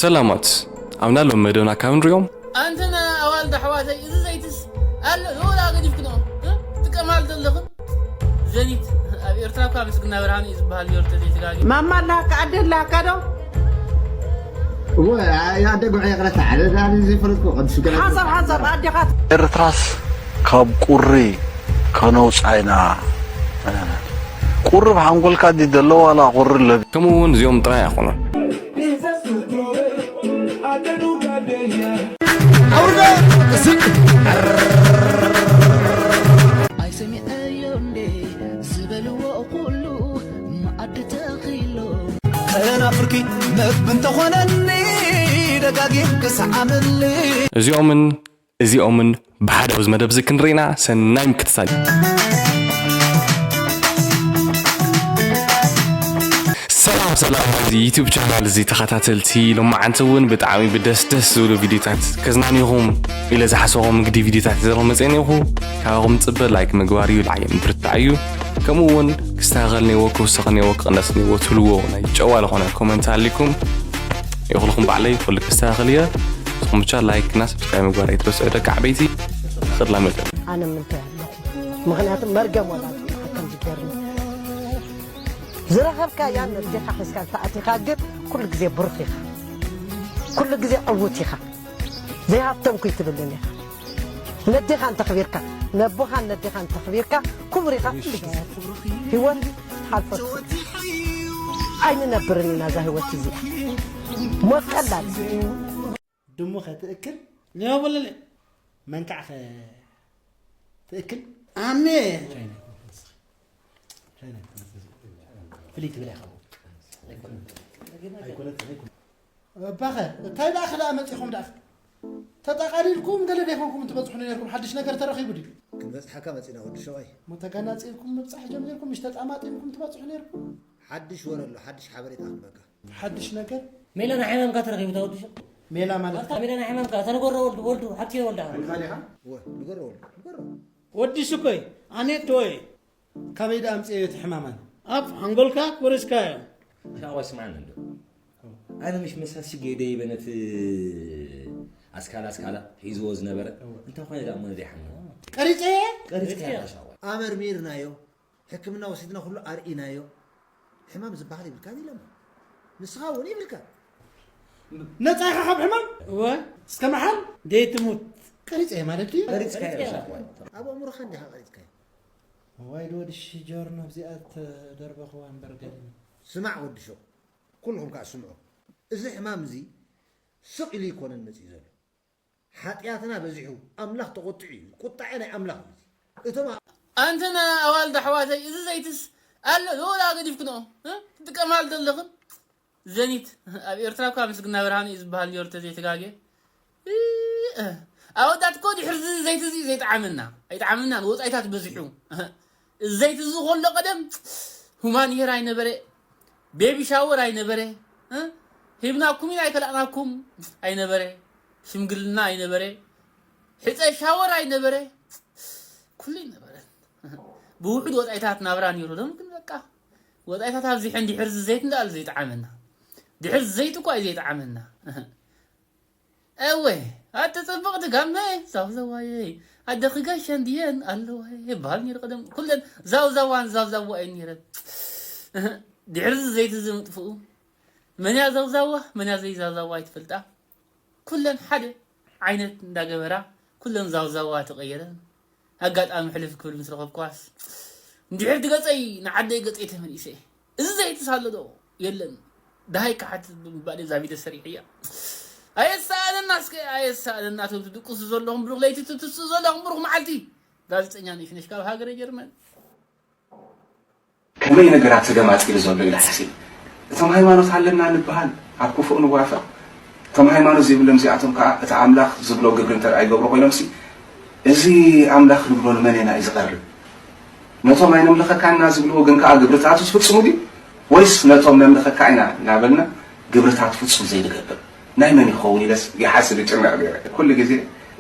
ሰላማት ኣብና ሎም መደብና ካብ ንሪኦም ኣንተን ኣዋልድ ኣሕዋተይ እዚ ዘይትስ ኣሎ ንወላ ገዲፍክንኦ ትጥቀማል ዘለኽን ዘኒት ኣብ ኤርትራ እኳ ምስግና ብርሃኑ እዩ ዝበሃል ዮርተ ዘይትጋጊ ማማ ኣላካ ኣደ ኣላካ ዶ እወ ኣደ ጉዕ ይቕረታ ሓደ ዛኒ ዘይፈለጥኩ ቅዱስ ገለ ሓንሳብ ሓንሳብ ኣዴኻ ኤርትራስ ካብ ቁሪ ከነውፃ ኢና። ቁሪ ብሓንጎልካ ድዩ ዘሎ ዋላ ቁሪ ለብ ከምኡ እውን እዚኦም ጥራይ ኣይኮኑን ኣይሰሚዐዮ እንዴ ዝበልዎ ኩሉ መኣዲ ተኺሎ ከናፍርኪ መግቢ እንተኾነኒ ደጋጊም ክሰዓመኒ እዚኦምን እዚኦምን ብሓደ ኣብዚ መደብ እዚ ክንርኢና ሰናይ ምክትታል ሰላም ሰላም እዚ ዩቱብ ቻናል እዚ ተኸታተልቲ ሎማዓንቲ እውን ብጣዕሚ ብደስ ደስ ዝብሉ ቪድዮታት ከዝናንኹም ኢለ ዝሓሰኹም እንግዲ ቪድዮታት ዘሮ መፅአ ነኹ ካባኹም ፅበ ላይክ ምግባር እዩ ላዓየ ምብርታዕ እዩ ከምኡ እውን ክስተኻኸል ነዎ ክውሰኽ ነዎ ክቕነስ ነዎ ትብልዎ ናይ ጨዋ ዝኾነ ኮመንት ኣሊኩም ይኹልኹም ባዕለይ ኩሉ ክስተኻኸል እየ ንስኹም ብቻ ላይክ እና ሰብስክራይብ ምግባር ኣይትረስዑ ደቂ ዓበይቲ ኽድላ መጠን ኣነ ምንታይ ኣለኹ ምክንያቱ መርገም ወላዲ ከም ዝገርም ዝረኸብካያ ነዴኻ ሒዝካ እንተኣቲኻ ግን ኩሉ ግዜ ብሩኽ ኢኻ ኩሉ ግዜ ዕዉት ኢኻ ዘይሃብተምኩ ይትብልን ኢኻ ነዴኻ እንተኽቢርካ ነቦኻን ነዴኻ እንተኽቢርካ ክቡር ኢኻ ኩሉ ግዜ ህይወት ሓልፎ ኣይንነብርን ኢና እዛ ህይወት እዚኣ ሞት ቀላል ድሙ ኸትእክል ሊሆ በለለ መንካዕ ትእክል ኣሜ ፍልይ ትብል ኢኻ እባኸ እንታይ ደኣ ክደኣ መፂኹም ደኣ ተጠቓሊልኩም ገለ ደይኮንኩም ትበፅሑ ነርኩም ሓድሽ ነገር ተረኺቡ ድዩ ክንበፅሓካ መፂና ወዲ ሸዋይ ሞ ተጋናፂልኩም ምብፃሕ ጀሚርኩም ምሽ ተጣማጢምኩም ትበፅሑ ነርኩም ሓድሽ ወረ ኣሎ ሓድሽ ሓበሬታ ክንበካ ሓድሽ ነገር ሜላ ናይ ሕማምካ ተረኺቡ ተወድሾ ሜላ ማለት ኣታ ሜላ ናይ ሕማምካ ተነገሮ ወልዱ ወልዱ ሓኪ ወልዳ ካሊኻ ወ ንገሮ ወልዱ ንገሮ ወዲ ሽኮይ ኣኔት ዶይ ካበይ ደኣ ኣምፅኤዮ እቲ ሕማማን ኣብ ሓንጎልካ ኮረስካዮ ሻዋ ስማዕኒ እንዶ ኣነ ምሽ መሳሲ ገይደ ይበነት ኣስካላ ኣስካላ ሒዝዎ ዝነበረ እንታይ ኮነ ደኣ ሞ ዘይሓመ ቀሪፀ ቀሪፅካ ሻዋ ኣመርሚርናዮ ሕክምና ወሲድና ኩሉ ኣርኢናዮ ሕማም ዝበሃል ይብልካ ኢሎም ንስኻ እውን ይብልካ ነፃ ኢኻ ካብ ሕማም እወ እስከ መሓል ደይትሙት ቀሪፀ ማለት ድዩ ቀሪፅካ ኢኻ ኣብ ኣእምሮኻ እንዲኻ ቀሪፅካዮ ዋይ ወዲ ሽጆር ነብዚኣ ተደርበኽዋ እምበር ገዲም ስማዕ ወዲ ሾ ኩልኹም ከዓ ስምዑ እዚ ሕማም እዚ ስቕ ኢሉ ይኮነን መፅኡ ዘሎ ሓጢኣትና በዚሑ ኣምላኽ ተቖጢዑ እዩ ቁጣዐ ናይ ኣምላኽ እዩ እቶም ኣንተን ኣዋልድ ኣሕዋተይ እዚ ዘይትስ ኣሎ ንወላ ገዲፍክንኦ ትጥቀማል ዘለኽን ዘኒት ኣብ ኤርትራ እኳ ምስግና ብርሃኑ እዩ ዝበሃል ዮርተ ዘይተጋግየ ኣወዳት እኮ ድሕሪ እዚ ዘይቲ እዚ ዘይጠዓመና ኣይጠዓመናን ወፃኢታት በዚሑ ዘይቲ እዚ ከሎ ቀደም ሁማን ሄር ኣይነበረ ቤቢ ሻወር ኣይነበረ ሂብናኩም ኢና ኣይከላእናኩም ኣይነበረ ሽምግልና ኣይነበረ ሕፀ ሻወር ኣይነበረ ኩሉ ኣይነበረ ብውሑድ ወፃኢታት ናብራ ነይሩ ሎም ግን በቃ ወፃኢታት ኣብዚሐ እንዲሕር ዘይት እንዳኣሉ ዘይጠዓመና ድሕር ዘይት እኳ እዩ ዘይጠዓመና እወ ኣቲ ፅብቕቲ ጋመ ዛውዘዋየይ ኣደኺ ጋሻ እንድየን ኣለዋ ይበሃል ነይሩ ቀደም ኩለን ዛውዛዋን ዛውዛዋ እየን ነይረን ድሕሪ ዘይቲ ዝምጥፍኡ መንያ ዛውዛዋ መንያ ዘይዛውዛዋ ኣይትፈልጣ ኩለን ሓደ ዓይነት እንዳገበራ ኩለን ዛውዛዋ ተቐየረን ኣጋጣሚ ሕልፍ ክብል ምስ ረኸብኳስ እንድሕር ትገፀይ ንዓደይ ገፀይ ተመሊሰ እዚ ዘይትሳለዶ የለን ደሃይ ክሓትት ብምባል እዛ ቪድዮ ሰሪሐያ ኣየሳእለና እስከ ኣየሳእለና እቶም ትድቅሱ ዘለኹም ብሩኽ ለይቲ ትትስኡ ዘለኹም ብሩኽ መዓልቲ ጋዜጠኛ ንሽነሽ ካብ ሃገረ ጀርመን ከመይ ነገራት ተገማጺሉ ዘሎ ኢለ ሓሲብ እቶም ሃይማኖት ኣለና ንበሃል ኣብ ክፉእ ንዋፈቕ እቶም ሃይማኖት ዘይብሎም እዚኣቶም ከዓ እቲ ኣምላኽ ዝብሎ ግብሪ እንተ ኣይገብሮ ኮይኖምሲ እዚ ኣምላኽ ንብሎ ንመን ኢና እዩ ዝቐርብ ነቶም ኣይነምልኸካና ዝብልዎ ግን ከዓ ግብርታቱ ዝፍጽሙ ድዩ ወይስ ነቶም ነምልኸካ ኢና እናበልና ግብርታት ፍጹም ዘይንገብር ናይ መን ይኸውን ኢለስ ይሓስብ ይጭነቕ ነይረ። ኩሉ ግዜ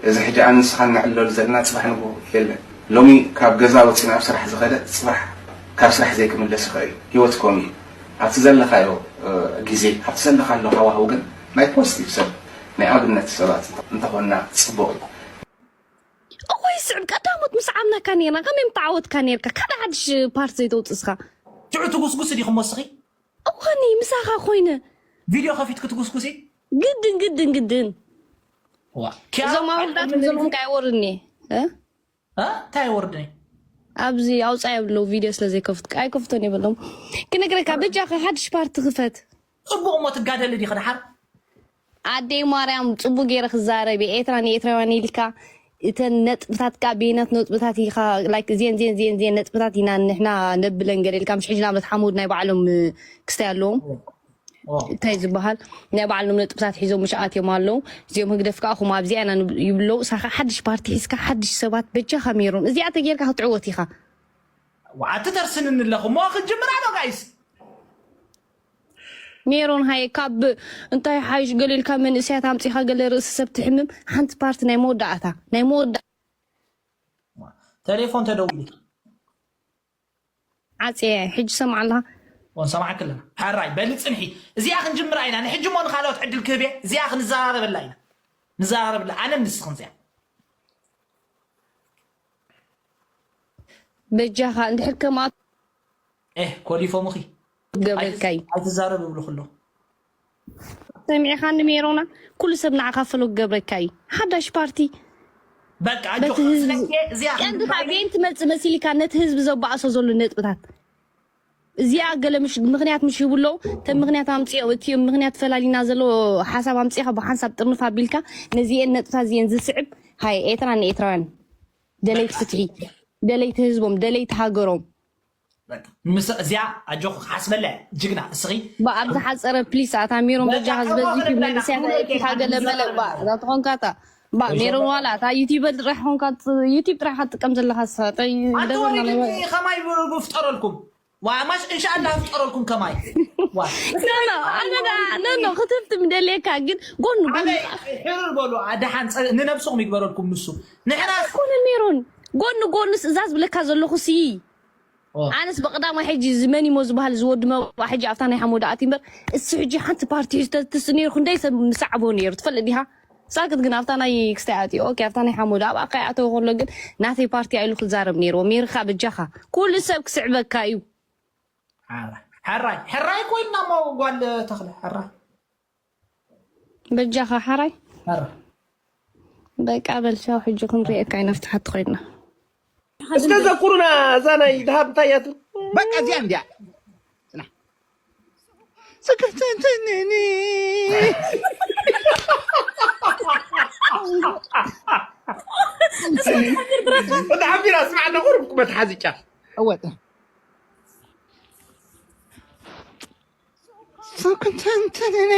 እዚ ሕጂ ኣነ ንስኻን ንዕለሉ ዘለና ጽባሕ ንግሆ የለን። ሎሚ ካብ ገዛ ወጺኡ ናብ ስራሕ ዝኸደ ጽባሕ ካብ ስራሕ ዘይክምለስ ይኽእል እዩ። ህይወት ከምኡ እዩ። ኣብቲ ዘለኻዮ ግዜ ኣብቲ ዘለኻሉ ሃዋህው ግን ናይ ፖዚቲቭ ሰብ ናይ ኣብነት ሰባት እንተኾንና ጽቡቕ እዩ። እኮ ይስዕብ ቀዳሞት ምስ ዓምናካ ነርና ከመይ ምተዓወትካ ነርካ ካልእ ሓድሽ ፓርት ዘይተውፅእስካ ሽዑ ትጉስጉስ ዲኹም ወስኺ እኮኒ ምሳኻ ኮይነ ቪድዮ ከፊትክ ትጉስጉሲ ግድን ግድን ግድን ዋ ኪያ እዞም ኣወዳት ዘለኹም ካይወርኒ እንታይ ወርድኒ ኣብዚ ኣውፃ የብለው ቪድዮ ስለ ዘይከፍት ኣይከፍቶን የብሎም ክነግረካ በጃኻ ሓድሽ ፓርቲ ክፈት ጽቡቕ እሞ ትጋደሊ ዲኺ ደሓር ኣደይ ማርያም ጽቡቅ ገይረ ክዛረብ እየ ኤርትራ ንኤርትራውያን ኢልካ እተን ነጥብታት ካ ቤናት ነጥብታት ኢኻ ላይክ እዚን ዚን ዚን ዚን ነጥብታት ኢና ንሕና ነብለን ገለ ኢልካ ምሽ ሕጂ ንኣብነት ሓሙድ ናይ ባዕሎም ክስታይ ኣለዎም እንታይ ዝበሃል ናይ ባዕሎም ነጥብታት ሒዞም ምሽ ኣትዮም ኣለዉ እዚኦም ህግደፍ ከዓ ኹም ኣብዚኣ ኢና ይብለው ሳኻ ሓድሽ ፓርቲ ሒዝካ ሓድሽ ሰባት በጃኻ ሜሮን እዚኣ ተጌርካ ክትዕወት ኢኻ ዋዓቲ ተርስንኒ ኣለኹ እሞ ክጅምር ኣሎ ጋይስ ሜሮን ሃየ ካብ እንታይ ሓይሽ ገለ ኢልካ መንእሰያት ኣምጺኻ ገለ ርእሲ ሰብ ትሕምም ሓንቲ ፓርቲ ናይ መወዳእታ ናይ መወዳ ቴሌፎን ተደውሉ ዓጽየ ሕጂ ሰምዓ ኣለኻ ወንሰማዕክ ኣለና ሓራይ በሊ ጽንሒ እዚኣ ክንጅምራ ኢና ንሕጂ ሞ ንኻልኦት ዕድል ክህብ እየ እዚኣ ክንዘራረበላ ኢና ንዘራረብላ ኣነን ንስኽን እዚኣ በጃኻ እንድሕር ከምኣ ኤህ ኮሊፎምኺ ገበልካይ ኣይትዛረብ ይብሉ ክሎ ሰሚዕኻኒ ሜሮና ኩሉ ሰብ ንዓኻ ፈሎ ክገብረካ እዩ ሓዳሽ ፓርቲ በቃ በቲ ኣጆኺ ህዝቢ ስለዚህ እዚኣ ቀንድኻ ቤን ትመጽእ መሲልካ ነቲ ህዝቢ ዘባእሶ ዘሎ ነጥብታት እዚኣ ገለ ምሽ- ምኽንያት ምሽ ይብሎ እተን ምኽንያት ኣምፅኦ እቲ ምኽንያት ፈላሊና ዘሎ ሓሳብ ኣምፅኻ ብሓንሳብ ጥርንፍ ኣቢልካ ነዚኤን ነጥብታት እዚኤን ዝስዕብ ሃይ ኤርትራ ንኤርትራውያን ደለይቲ ፍትሒ ደለይቲ ህዝቦም ደለይቲ ሃገሮም በቃ ምስ እዚኣ ኣጆኺ ክሓስበላ እያ ጅግና እስኺ ብኣብ ዝሓፀረ ፕሊስ ኣታ ሜሮን በጃኻ ዝበዝ ዩቲብ መንእሰያት ኣይፊኻ ገለ መለ ባ እዛ ትኾንካ እታ ባ ሜሮን ዋላ እታ ዩቲበር ጥራሕ ኾንካ ዩቲብ ጥራሕ ክትጥቀም ዘለኻ ሳጠይ ኣንተ ደበና ወሪድኒ ከማይ ብፍጠረልኩም ዋማሽ እንሻኣላ ፍጠረልኩም ከማይ ዋ ኖኖ ኣነዳ ኖኖ ክትፍትም ደልየካ ግን ጎኑ ጎኑ ኣበይ ሕርር በሉ ኣደሓን ጸ- ንነብስኹም ይግበረልኩም ንሱ ንሕና ኣይኮነ ሜሮን ጎኑ ጎኑ እዛ ዝብለካ ዘለኹ ሲ ኣነስ ብቀዳማይ ሕጂ ዝመን ሞ ዝበሃል ዝወዲ መባ ሕጂ ኣብታ ናይ ሓሞዳ ኣቲ እምበር እሱ ሕጂ ሓንቲ ፓርቲ ሒዝተትስ ነይሩ ክንደይ ሰብ ምሳዕቦ ነይሩ ትፈልጥ ዲኻ ሳክት ግን ኣብታ ናይ ክስታይ ኣቲ ኦኬ ኣብታ ናይ ሓሞዳ ኣብ ኣካይ ኣተው ከሎ ግን ናተይ ፓርቲ ኣይሉ ክዛረብ ነይርዎ ሜርካ በጃኻ ኩሉ ሰብ ክስዕበካ እዩ ሕራይ ሕራይ ኮይንና ሞ ጓል ተኽለ ሕራይ በጃኻ ሓራይ ሕራይ በቃ በል ቻው ሕጂ ክንሪኤካ ኢና ፍትሓት ኮይንና እስከ ዘኩሩና እዛ ናይ ድሃብ እንታይ እያ ትብል? በቃ እዚኣ እንዲያ ጽና ስክፍተንተንኒ እንዳ ሓቢራ ስማዕ ኣለኹ ርብኩ መትሓዚ ጫፍ እወጥ ስክፍተንተንኒ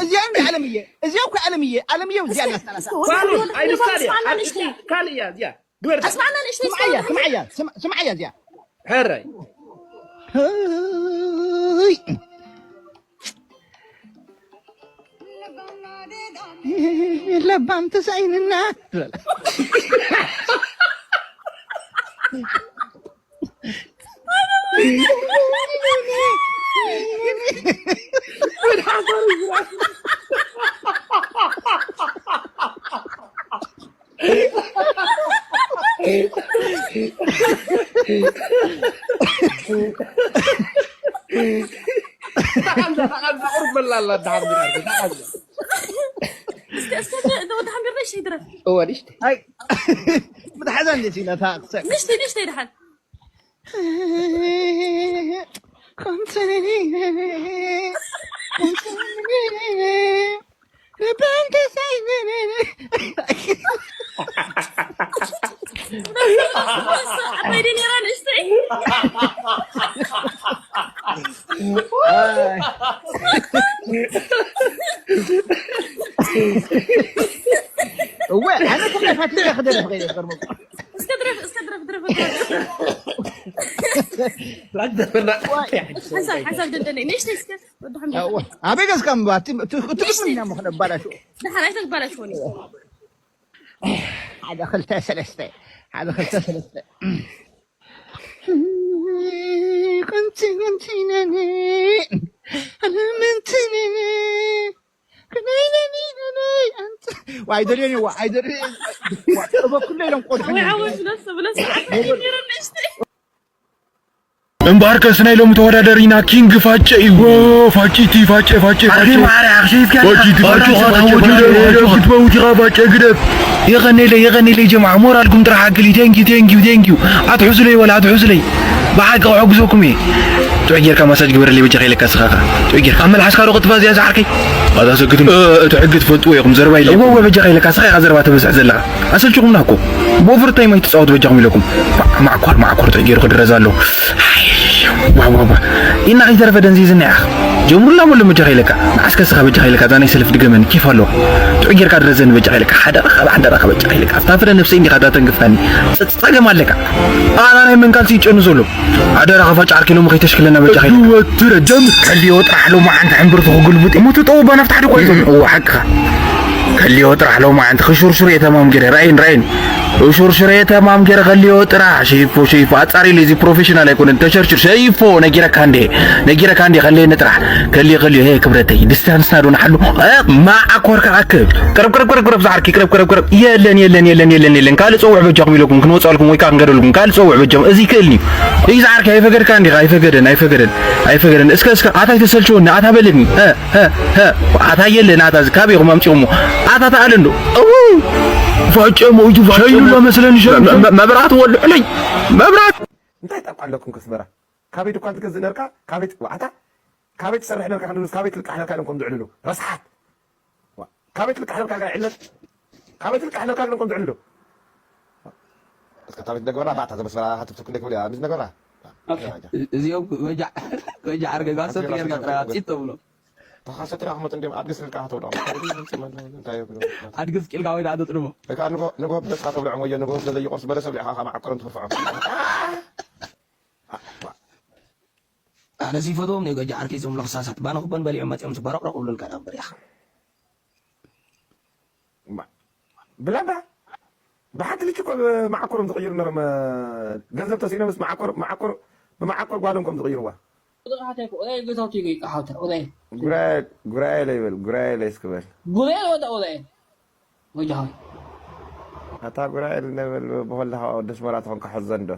እዚኣ እንዲ ኣለምየ እዚኣ እኮ ኣለምየ ኣለምየ እዚኣ እናስታናሳ ፋሉን ኣይንሳድ ካልእ እያ እዚኣ ግበር ኣስማዕና ንእሽተይ ስምዓያ ስምዓያ ስምዓያ እዚኣ ሕራይ ለባም ተሳኢንና ተሓንዛ ተሓንዛ ቁርብ በላ ኣላ ተሓንዛ ተሓንዛ እስከ እስከ ወዲ ሓምቢር ነሽ ይድረፍ እወ ንሽቲ ምትሓዛ እንዴት ኢላ ታቅሰ ንሽቲ ንሽቲ ይድሓን ኮንተኒ ኮንተኒ በንተ ሳይበነ ዓባይ ዲኔራ ንእሽተይ እወ ኣነ ተፋትለ ክደርፍ ከይደ ዝገርመኩም እስከ ድረፍ እስከ ድረፍ ድረፍ ራግደፈና ሓሳብ ሓሳብ ደደለይ ንእሽተይ እስከ ወዲ ሓምቢር ኣበይ ገዝካ ምባ ትግርኛ ምኽነ ባላሽ ድሓር ኣይተባላሽወኒ ሓደ ክልተ ሰለስተ ሓደ ክልተ ሰለስተ ኣይደልዮን እየ፣ ኣይደልዮን እየ። እበኩሎ ኢሎም ቆልዑ። ወይ ዓወት ብለስ ብለስ ዓወት ነይሩ ንእሽተይ እምበኣርከስ ናይ ሎሚ ተወዳዳሪና ኪንግ ፋጨ እዩ። ፋጭቲ ፋጨ ፋጨ ፋጨ ማርያ ኣኽሽፍካ ፋጭቲ ፋጨ ፋጨ ግደፍ ክትመውት ኢኻ ፋጨ ግደፍ። የቐኔለ የቐኔለ ጀማ ሞራልኩም ጥራሕ ኣክሊ thank you thank you thank you ኣትሑዙለይ ወላ ኣትሑዙለይ ብሓቂ ክሕግዘኩም እየ። ጥዑይ ጌርካ ማሳጅ ግበረለይ በጃኻ ኢለካ ስኻኻ ጥዑይ ጌርካ ኣብ መልሓስካ ዶ ክትፋዝ እያ ዝዓርከይ። ኣታ ሰክትም እቲ ሕጊ ትፈልጥዎ ኢኹም ዘረባ ኢለ እወ በጃኻ ኢለካ ስኻ ኢኻ ዘረባ ተበዝሕ ዘለኻ። ኣሰልችኹምና እኮ ብኦቨርታይም ኣይትፃወቱ በጃኹም ኢለኩም። ማዕኮር ማዕኮር ጥዑይ ገይሩ ክድረዝ ኣሎ። ዋዋዋ ኢና ከይተረፈ ደንዚዝና ኢኻ። ጀምሩላ መሎ በጃኻ ኢለካ ንዓስከ ስኻ በጃኻ ኢለካ እዛ ናይ ሰልፍ ድገመኒ ኬፍ ኣለዋ። ጥዑይ ጌርካ ድረዘኒ በጃኻ ኢለካ ሓደራኻ ሓደራኻ በጃኻ ኢለካ ኣብታ ፍረ ነብሰይ እንዲኻ እታ ተንግፍካኒ። ጸገም ኣለካ። ኣና ናይ መንካል ሲጨኑ ዘሎ ሓደራኻ ፋጭ ዓርኪ ሎሚ ከይተሽክለና በጃኻ ኢለካ። ወትረ ጀምር ከልዮ ጥራሕ ሎማዓንቲ ሕምብርቲ ክጉልብጥ እሞ ትጠውባ ናብቲ ሓደ እኮ ኣይዞም እዎ ሓቅኻ። ከልዮ ጥራሕ ሎማዓንቲ ክሹርሹር እየ ተማም ገይረ ራእይን ራእይን ሹርሹር እየ ተማም ገይረ ከልዮ ጥራሕ ሸይፎ ሸይፎ ኣጻሪሉ እዚ ፕሮፌሽናል ኣይኮነን ተሸርሽር ሸይፎ ነጊረካ እንዴ ነጊረካ እንዴ ከልየኒ ጥራሕ ከልዮ ከልዮ ሄ ክብረተይ ዲስታንስና ዶ ንሓሉ ማዓኮር ከኣክብ ቅረብ ቅረብ ቅረብ ቅረብ ዝዓርኪ ቅረብ ቅረብ ቅረብ የለን የለን የለን የለን የለን ካልእ ጸውዕ በጃኹም ኢለኩም ክንወጻልኩም ወይ ከዓ ክንገደልኩም ካልእ ጸውዕ በጃኹም እዚ ይክእልኒ እዩ ዝዓርኪ ኣይፈገድካ እንዲኻ ኣይፈገደን ኣይፈገደን ኣይፈገደን እስከ እስከ ኣታይ ተሰልችወኒ ኣታ በለኒ ኣታ የለ ናታ እዚ ካበይ ኢኹም ኣምፂኹሞ ኣታ ተኣለ እንዶ ፋጨ መውቱ ፋጨ ሸይሉ መስለኒ ሸይሉ መብራት ወልዑለይ መብራት እንታይ ጠቋ ኣለኩም ከስመራ ካበይ ድኳን ትገዝእ ነርካ ካበይ ኣታ ካበይ ትሰርሕ ነርካ ክንድንስ ካበይ ትልቃሕ ነርካ ኢሎም ከም ዝዕልሉ ረስሓት ካበይ ትልቃሕ ነርካ ጋር ዕለት ካበይ ትልቃሕ ነርካ ኢሎም ከም ዝዕልሉ እስከ ታበይ ትደግበራ ባታ ዘመስመራ ሃትፍትኩ እንደግበል ያ ምስ ነገራ እዚኦም ወጃዕ ወጃዕ ኣርገጋ ሰጥ ጌርካ ጥራይ ኣብፂት ተብሎ ተኻሰትራ ክመጡ እንዲም ኣድግስ ልቃ ተብሎ እንታይ ይብሉ ኣድግስ ቂልካ ወይ ዳኣ ተጥልሞ እካ ንጎ ንጎ ብደስካ ተብልዖም ወዮ ንጎ ስለዘይቆርስ በለሰብ ሊኻ ካብ ዓቀሮም ትርፍዖም ኣነ ሲፈትዎም ናይ ገጃ ዓርከ ዞም ለኽሳሳት ባና ኩበን በሊዖም መፂኦም ዝበረቕረቕ ብሉልካ ዳ እምበር ኢኻ ብላዳ ብሓንቲ ልጅ እኮ መዓኮሮም ዝቕይሩ ነሮም ገንዘብ ተስኢኖምስ መዓኮር መዓኮር ብመዓኮር ጓሎም ከም ዝቕይርዋ ቁጥር ሓተይ እኮ ኦላይ ገዛውቲ ገይ ቃሓውታ ኦላይ ጉራኤ ለይበል ጉራኤ ለይ እስክበል ጉራኤ ወዳ ኦላይ ወጃሃይ ኣታ ጉራኤል ነበል ብኸለኻ ወዲ ኣስመራ ተኾንካ ሕዘን ዶ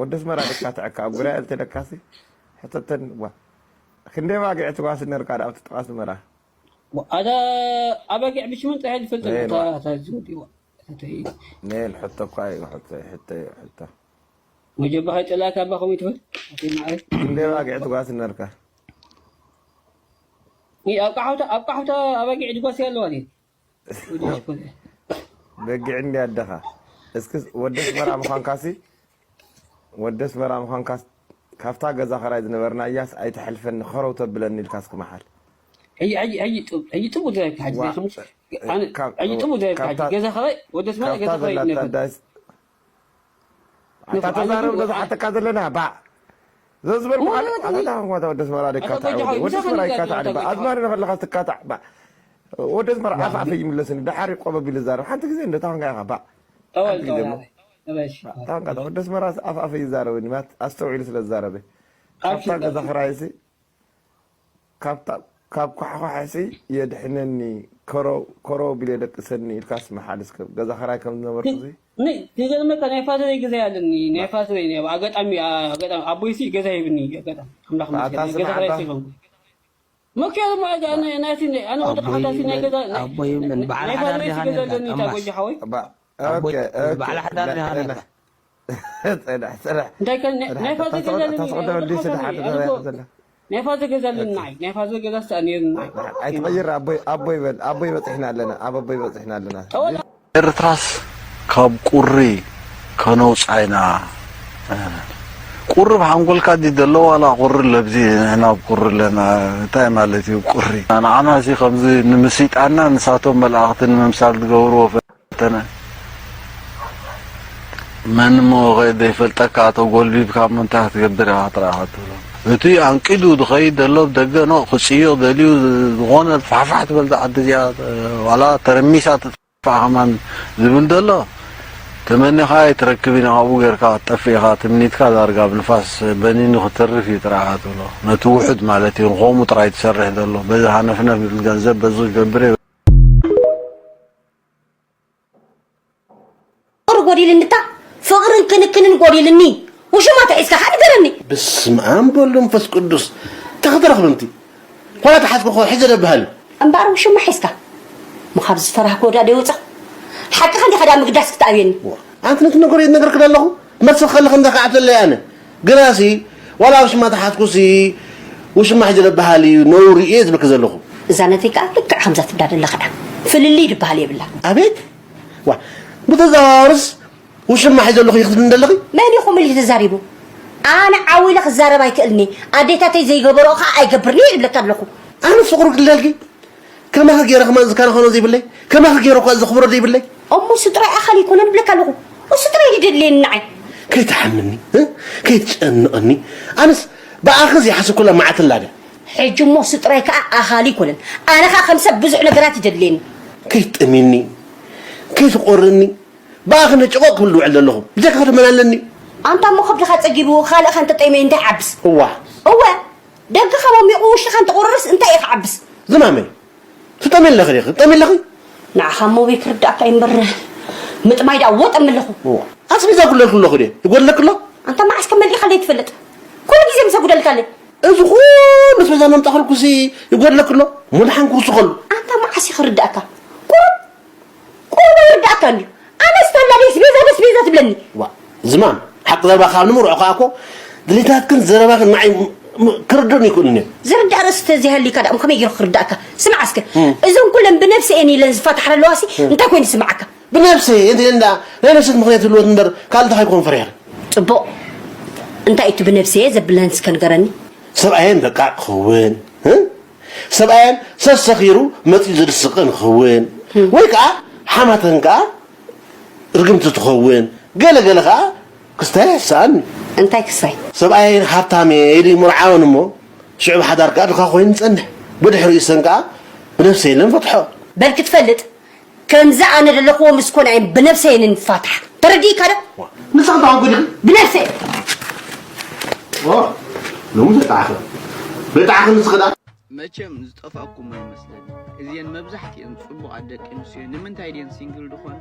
ወዲ ኣስመራ ድካ ትዕካ ኣብ ጉራኤል ተለካሲ ሕተተን ዋ ክንደይ ባግዕ ትጓስ ነርካ ዳ ኣብቲ ጥቃ ኣስመራ ኣታ ኣባጊዕ ብሽመን ጥራሕ ዝፈልጥ ኣታ ዝወዲዋ ነን ሕቶ እኳ እዩ ሕቶ እዩ ሕቶ እዩ ሕቶ መጀባ ከይጠላካ ኣባ ከምኡ ትብል ኣቲ ማዓይ ክንደይ ባግዕ ትጓስ ነርካ ኣብ ቃሕውታ ኣብ ቃሕውታ ኣባጊዕ ድጓስ ኣለዋ ድዩ በጊዕ እንዲ ኣደኻ እስኪ ወዲ ኣስመራ ምዃንካሲ ወዲ ኣስመራ ምዃንካ ካብታ ገዛ ኸራይ ዝነበርና እያስ ኣይትሐልፈኒ ኸረው ተብለኒ ኢልካ እስኪ መሓል ሕጂ ሕጂ ሕጂ ጥቡ ሕጂ ጥቡ ዘረብካ ሕጂ ሕጂ ጥቡ ዘረብካ ሕጂ ገዛ ኸራይ ወዲ ኣስመራ ገዛ ኸራይ ይነበርና ኣታ ተዛረብ ዶ ዝሓተካ ዘለና ባዕ ዘዝበልኩ ካልእ ኣታ ታንኳታ ወደ ኣስመራ ደካታዕ ወደ ኣስመራ ይካታዕ ባ ኣዝማሪ ነኸለኻ ትካታዕ ባ ወደ ኣስመራ ኣፍ ኣፈ ይምለስኒ ድሓር ቆበብ ኢሉ ዛረብ ሓንቲ ግዜ እንደ ታንካ ኢኻ ባ ታንካ ወደ ኣስመራ ኣፍ ኣፈ ይዛረበኒ ማለት ኣስተውዒሉ ስለ ዝዛረበ ካብታ ገዛ ክራይሲ ካብ ኳሕኳሕሲ የድሕነኒ ኮረው ቢለ ደቅሰኒ ኢልካስ መሓል እስከ ገዛ ኸራይ ከም ዝነበርኩ ዚ ክገርመካ ናይ ፋዘረይ ገዛ ኣለኒ ናይ ፋዘረይ ናይ ኣጋጣሚ ኣጋጣሚ ኣቦይሲ ገዛ ሂብኒ ኣጋጣሚ ኣምላኽ መስገን ናይ ገዛ ኸራይ ሲፈንኩ መኪያ ድማ ናይቲ ኣነ ወዲ ቃሓታሲ ናይ ገዛ ኣቦይ ምን በዓል ናይ ሓዳር ፋዘረይ ገዛ ኣለኒ ታጎጃ ሓወይ ኣቦይ በዓል ሓዳር ዲኻ ነርካ ጽንሕ ጽንሕ እንታይ ከ ናይ ፋዘ ገዛ ኣለኒ ናይ ፋዘ ገዛ ኣለኒ ናይ ፋዘ ገዛ ስታ ነይሩ ናይ ኣይትቐይር ኣቦይ ኣቦይ በል ኣቦይ በጽሕና ኣለና ኣብ ኣቦይ በጽሕና ኣለና ኤርትራስ ካብ ቁሪ ከነውጻ ኢና ቁሪ ብሓንጎልካ ዲ ደሎ ዋላ ቁሪ ለብዚ ንሕና ኣብ ቁሪ ኣለና እንታይ ማለት እዩ ቁሪ ንዓና ሲ ከምዚ ንምስይጣና ንሳቶም መላእኽቲ ንምምሳል ዝገብርዎ ፈተነ መን እሞ ከ ዘይፈልጠካ ተጎልቢብካ እሞ እንታይ ክትገብር ኢኻ ጥራይ ኢኻ ትብሎ እቲ ኣንቂዱ ዝኸይድ ዘሎ ብደገ ኖ ክጽይቕ ደልዩ ዝኾነ ፋሕፋሕ ትበል ዝዓዲ እዚኣ ዋላ ተረሚሳ ትጥፋእ ከማን ዝብል ዘሎ ተመኒኻ ኣይትረክብን ኢኻ ኣብኡ ጌርካ ክትጠፍእ ኢኻ ትምኒትካ ዳርጋ ኣብ ንፋስ በኒኑ ክትተርፍ እዩ ጥራይ ኢኻ ትብሎ ነቲ ውሑድ ማለት እዩ ንኸምኡ ጥራይ ትሰርሕ ዘሎ በዚ ሃነፍነፍ ዝብል ገንዘብ በዚ ክገብር እየ ጎዲልንታ ፍቕርን ክንክንን ጎዲልኒ። ውሽማ ተሒዝካ ኸዓ ንገረኒ። በስመ ኣብ ወወልድ ወመንፈስ ቅዱስ። እንታይ ክትረኽቢ እንቲ? ዋላ ተሓዝኩ እኮ ሒዘ ደብሃል። እምበኣር ውሽማ ሒዝካ። ሞ ካብ ዝፈራህክዎ ዳኣ ደይወፃኹ። ሓቅኻ እንዲኻ ዳኣ ምግዳስ ክትኣብየኒ። ኣንቲ ነቲ ነገር እየት ነገርክ ዘለኹ። መርሲ ከለኽ እንዳ ከዓብተለይ ኣነ። ግናሲ ዋላ ውሽማ ተሓዝኩሲ ውሽማ ሒዘ ደብሃል እዩ ነውሪ እየ ዝብልክ ዘለኹ። እዛ ነተይ ከዓ ልክዕ ከምዛ ትብላ ዘለኻ እያ። ፍልልይ ድበሃል የብላ። ኣቤት ዋ ብተዘዋዋርስ ውሽማ ሒዘ ኣለኹ እዩ ክትብልኒ ዘለኺ? መን እዩ ከምኡ ኢሉ ተዛሪቡ? ኣነ ዓው ኢለ ክዛረብ ኣይክእልን እየ። ኣዴታተይ ዘይገበርኦ ከዓ ኣይገብርን እየ ይብለኪ ኣለኹ። ኣነ ፍቕሩ ክልለልኪ ከማኺ ገይረ ከማን ዝከናኸኖ ዘይብለይ ከማኺ ገይረ እኳ ዘኽብሮ ዘይብለይ። እሞ እሱ ጥራይ ኣኻሊ ኣይኮነን እብለካ ኣለኹ። እሱ ጥራይ እዩ ደድልየኒ ንዓይ። ከይትሓምኒ እ? ከይትጨንቐኒ። ኣነስ ብኣኺ ዘይሓሰብኩላ መዓልቲ ኣላ ድያ? ሕጂ እሞ እሱ ጥራይ ከዓ ኣኻሊ ኣይኮነን። ኣነ ከዓ ከም ሰብ ብዙሕ ነገራት እዩ ደድልየኒ። ከይትጠምየኒ ከይትቖርኒ ብኣኺ ነጭቖቕ ክብል ዝውዕል ዘለኹ ብጀካኺ ዶ መን ኣለኒ ኣንታ እሞ ከብድኻ ጸጊቡ ካልእኻ እንተጠምየ እንታይ ይዓብስ እዋ እወ ደገኻ ሞሚቑ ውሽጥኻ እንተቑርርስ እንታይ እዩ ክዓብስ ዝማመይ ትጠምየ ኣለኺ ዲኺ ትጠምየ ኣለኺ ንዓኻ እሞ በይ ክርድኣካ እዩ እምበር ምጥማይ ደኣ ወጠም ኣለኹ እዋ ኣስቤዛ ክብለልኪ ኣለኹ ድየ ይጎድለኪ ኣሎ ኣንታ መዓስ ከመሊእካ ዘይትፈልጥ ኩሉ ግዜ ምስ ኣጉደልካለይ እዚ ኩሉ ኣስቤዛ መምጣእክልኩሲ ይጎድለኪ ኣሎ እሞ ደሓን ክውስኸሉ ኣንታ መዓስ እዩ ክርድኣካ ቁሩብ ቁሩብ ኣይርድኣካን ድዩ? ኣነስ ተላልየስ ቤዛ በስ ቤዛ ትብለኒ። ዋእ ዝማም ሓቂ ዘረባኺ ካብ ንምርዖ ከኣ እኮ ድሌታትክን ዘረባኽን ንዓይ ክርድኡኒ ኣይክእሉን እዮም። ዝርዳእ ርእሲ ተዘይሃልዩካ ደኣ እሞ ከመይ ገይሩ ክርድኣካ? ስማዕ እስከ እዞን ኩለን ብነብሰ እየን ኢለን ዝፋታሓ ዘለዋሲ እንታይ ኮይኑ ዝስምዓካ? ብነብሰ እየን እንተ ኢለን ደኣ ናይ ነፍሰት ምኽንያት ይህልወን እምበር ካልእ እንታይ ከይኮን ፈሪሕኺ? ጽቡቕ እንታይ እዩ እቲ ብነብሰ እየ ዘብለን እስከ ንገረኒ? ሰብኣየን ደቃቕ ክኸውን ሰብኣየን ሰሰኺሩ መፂኡ ዘድስቐን ክኸውን ወይ ከዓ ሓማተን ከዓ ርግምቲ ትኸውን ገለ ገለ ከዓ ክስታይ ኣይሕሰኣን እዩ። እንታይ ክስታይ? ሰብኣየን ሃብታም እየ ኢሉ ይምርዓወን እሞ ሽዑ ብሓዳር ከዓ ድኻ ኮይኑ ይፀንሕ። ብድሕሪኡ ሰን ከዓ ብነብሰ የለን ፈትሖ። በል ክትፈልጥ ከምዚ ኣነ ዘለኽዎ ምስ ኮና እየን ብነብሰ እየን ንፋታሕ። ተረዲእካ ዶ? ንስኺ እንታይ ኮንኩ ዲኺ? ብነብሰ እየ። ሎሚ ዘጣዕኺ ዘጣዕኺ ንስኺ ደኣ። መቸም ዝጠፋእኩም ኣይመስለኒ እዚኤን መብዛሕቲኤን ፅቡቃት ደቂ ኣንስትዮ ንምንታይ ድየን ሲንግል ድኾና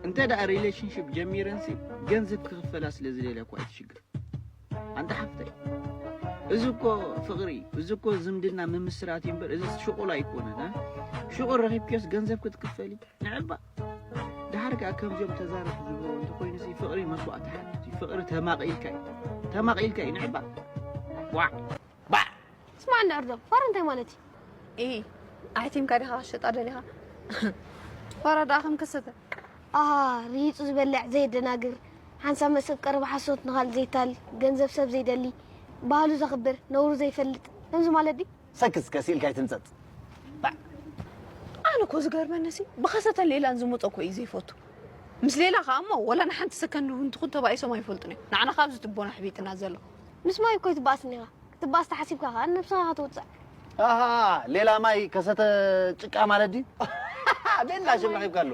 እንተ ደኣ ሪሌሽንሽፕ ጀሚረንሲ ገንዘብ ክኽፈላ ስለ ዝደልያ እኳ እዩ እቲ ሽግር ኣንታ ሓፍተይ እዚ እኮ ፍቅሪ እዩ እዚ እኮ ዝምድና ምምስራት እዩ እምበር እዚ ሽቁል ኣይኮነን እ ሽቁል ረኺብክዮስ ገንዘብ ክትክፈሊ ንዕባ ደሓር ከኣ ከምዚኦም ተዛረብቲ ዝብልዎ እንተኾይኑሲ ፍቅሪ መስዋእቲ ሓትት እዩ ፍቅሪ ተማቂልካ እዩ ተማቂልካ እዩ ንዕባ ዋዕ ስማዕ እንድዕር ዶ ፋራ እንታይ ማለት እዩ? ኢሂ ኣሕቲምካ ዲኻ ክትሸጣ ደሊኻ? ፋራ ደኣ ከም ከሰተ። ኣሃ ርሂጹ ዝበልዕ ዘየደናግር ሓንሳብ መስብ ቀረባ ሓሶት ንኻልእ ዘይታል ገንዘብ ሰብ ዘይደሊ ባህሉ ዘኽብር ነውሩ ዘይፈልጥ ከምዚ ማለት ድዩ? ሰክት ከስ ኢልካ ኣይትንጸጽ። ባዕ። ኣነ እኮ ዝገርመኒሲ ብኸሰተን ሌላን ዝመጾ እኮ እዩ ዘይፈቱ። ምስ ሌላ ከኣ እሞ ወላ ንሓንቲ ሰከንድ እውን ትኹን ተባኢሶም ኣይፈልጡን እዮም። ንዓና ከኣ ኣብዚ ትቦና ኣሕቢጥና ዘሎ። ምስ ማይ እኮ ኣይትበኣስን ኢኻ። ክትበኣስ ተሓሲብካ ከኣ ንነብስኻ ኢኻ ትውጽዕ። ኣሃ ሌላ ማይ ከሰተ ጭቃ ማለት ድዩ? ቤላ ሽም ረኺብካሉ።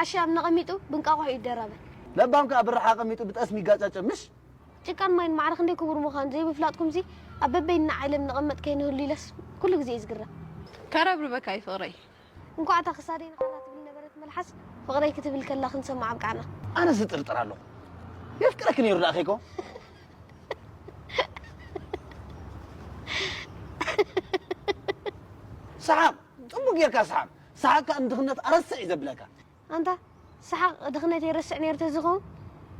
ዓሻ ኣብ ነቐሚጡ ብእንቃቑሖ እዩ ይደራበ። ለባም ከኣ ብራሓ ኣቐሚጡ ብጠስሚ ይጋጫጨ ምሽ? ጭቃን ማይን ማዕረ ክንደይ ክቡር ምዃኑ ዘይምፍላጥኩምሲ ኣብ በበይንና ዓለም ንቐመጥ ከይንህሉ ኢለስ ኩሉ ግዜ እየ ዝግረም። ከረብርበካ እዩ ፍቕረይ። እንኳዕ እታ ክሳደይ ንኻራ ትብል ነበረት መልሓስ ፍቕረይ ክትብል ከላ ክንሰምዓ ኣብቃዕና። ኣነስ እጥርጥር ኣለኹ። የፍቅረኪ ነይሩ ደኣ ከይኮ? ሰሓቕ፣ ጽቡቕ ጌርካ ሰሓቕ። ሰሓቕ ከኣ ንድኽነት ኣረስዕ እዩ ዘብለካ። ኣንታ ሰሓቕ ድኽነተይ ረስዕ ነይሩ ተዝኸውን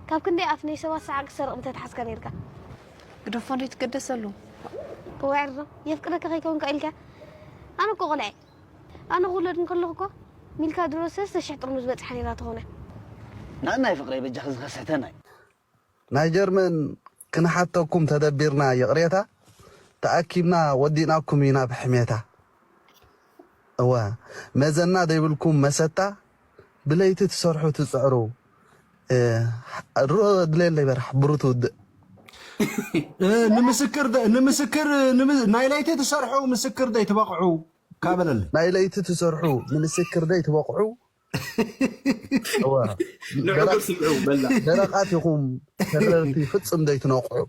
ካብ ክንደይ ኣፍ ናይ ሰባት ሰሓቕ ክትሰርቕ ምተትሓዝካ ነይርካ። ግደፎ እንዶ ኣይትገደሰሉ። እዋይ ዕርዞ የፍቅረካ ከይከውንካ ኢልካ ኣነ እኮ ቆልዐ እየ። ኣነ ክውለድ እንከለኹ እኮ ሚልካ ድሮ ሰለስተ ሽሕ ጥርሙዝ በጽሓ ነይራ ትኾነ። ናእናይ ፍቕረይ በጃኺ ዝኸስሕተና እዩ። ናይ ጀርመን ክንሓተኩም ተደቢርና ይቕሬታ ተኣኪብና ወዲእናኩም ኢና ብሕሜታ እወ መዘና ዘይብልኩም መሰታ ብለይቲ ትሰርሑ ትጽዕሩ ድሮ ድሌለይ በራሕ ብሩ ትውድእ ንምስክር ንምስክር ናይ ለይቲ ትሰርሑ ምስክር ዘይትበቕዑ ካበለለይ ናይ ለይቲ ትሰርሑ ንምስክር ዘይትበቕዑ ደረቓት ኢኹም ተረርቲ ፍፅም ዘይትነቕሑ